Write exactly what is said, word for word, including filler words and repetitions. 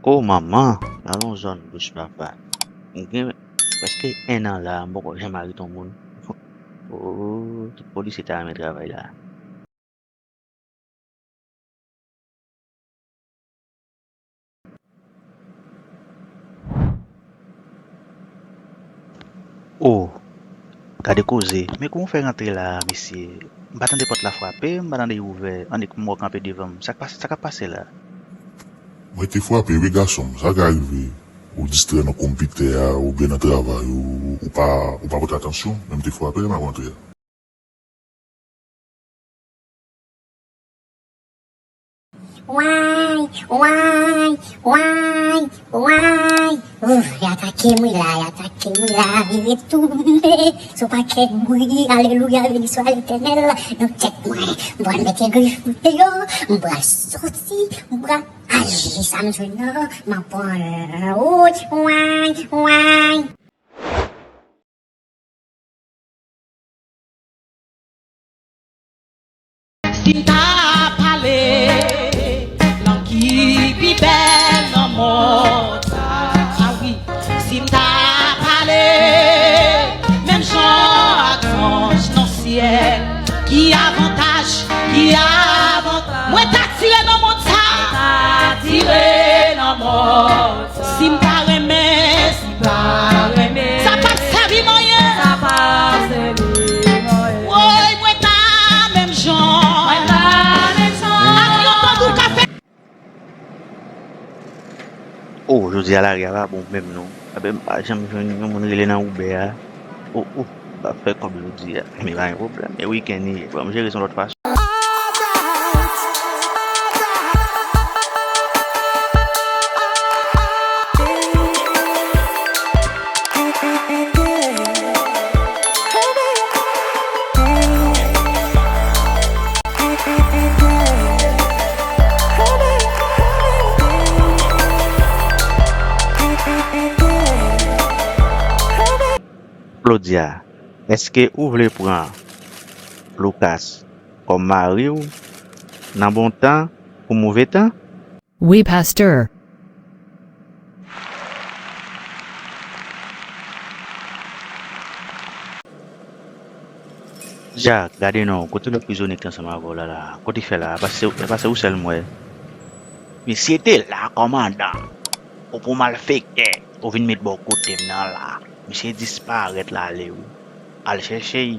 O manman, nan yon zòn bouch papa. M gen prèske en an la, m poko janm arete yon moun. O, tout polisye ta renmen travay la. O, gade koze. Men kòman w fè rantre la a, mesye? M pa tande pòt la frape, m pa tande l ouvè. Annik m wè w kanpe devan m. Sa k pase, sa k ap pase la? Mwen te frape, wi, gason m. Sa ka rive. Ou distrè nan konpitè a, oubyen nan travay ou, ou pa, ou pa pote atansyon, men m te frape lè m ap rantre a. Way, way, way, way. Ouf, y atake m wi la, y atake m wi la, vire tounen sou pakèt bri. Alelouya, beni swa Letènèl. Nan tèt mwen, m pral mete grif mwen deyò, m pral soti, m pral aji sa m jwenn nan, m ap pran wout. Way, way. Si m ta pale lang ki pi bèl nan mond sa, a wi. Si m ta pale menm jan ak zanj nan syèl, ki avantaj, ki avantaj. Mwen ta tire nan mond sa, ta tire nan mond sa. Si m ta renmen, si m ta renmen, sa p ap sèvi m anyen. Sa p ap sèvi m anyen. Woy, mwen ta menm jan. Mwen ta menm jan. Ak yon tanbou k ap fè. O, jodi a lari a pa bon menm non. Ebyen, m pa janm jwenn yon moun rele nan Uber a. O, o, m pa fè kòb jodi a. Men pa gen pwoblèm. E wikenn li ye. Bon, m jere sa yon lòt fason. Claudia, èske ou vle pran Lucas kòm mari w nan bon tan pou move tan? Wi, pastè. Jak, gade non, kote lòt prizonye ki te ansanm avè w la la? Kote l fè la? Pase, pase ou sèl m wè. Misye te la, kòmandan. Ou pou malfektè. Ou vin met bò kote m nan la. Misye disparèt la ale wi. Al chèche l.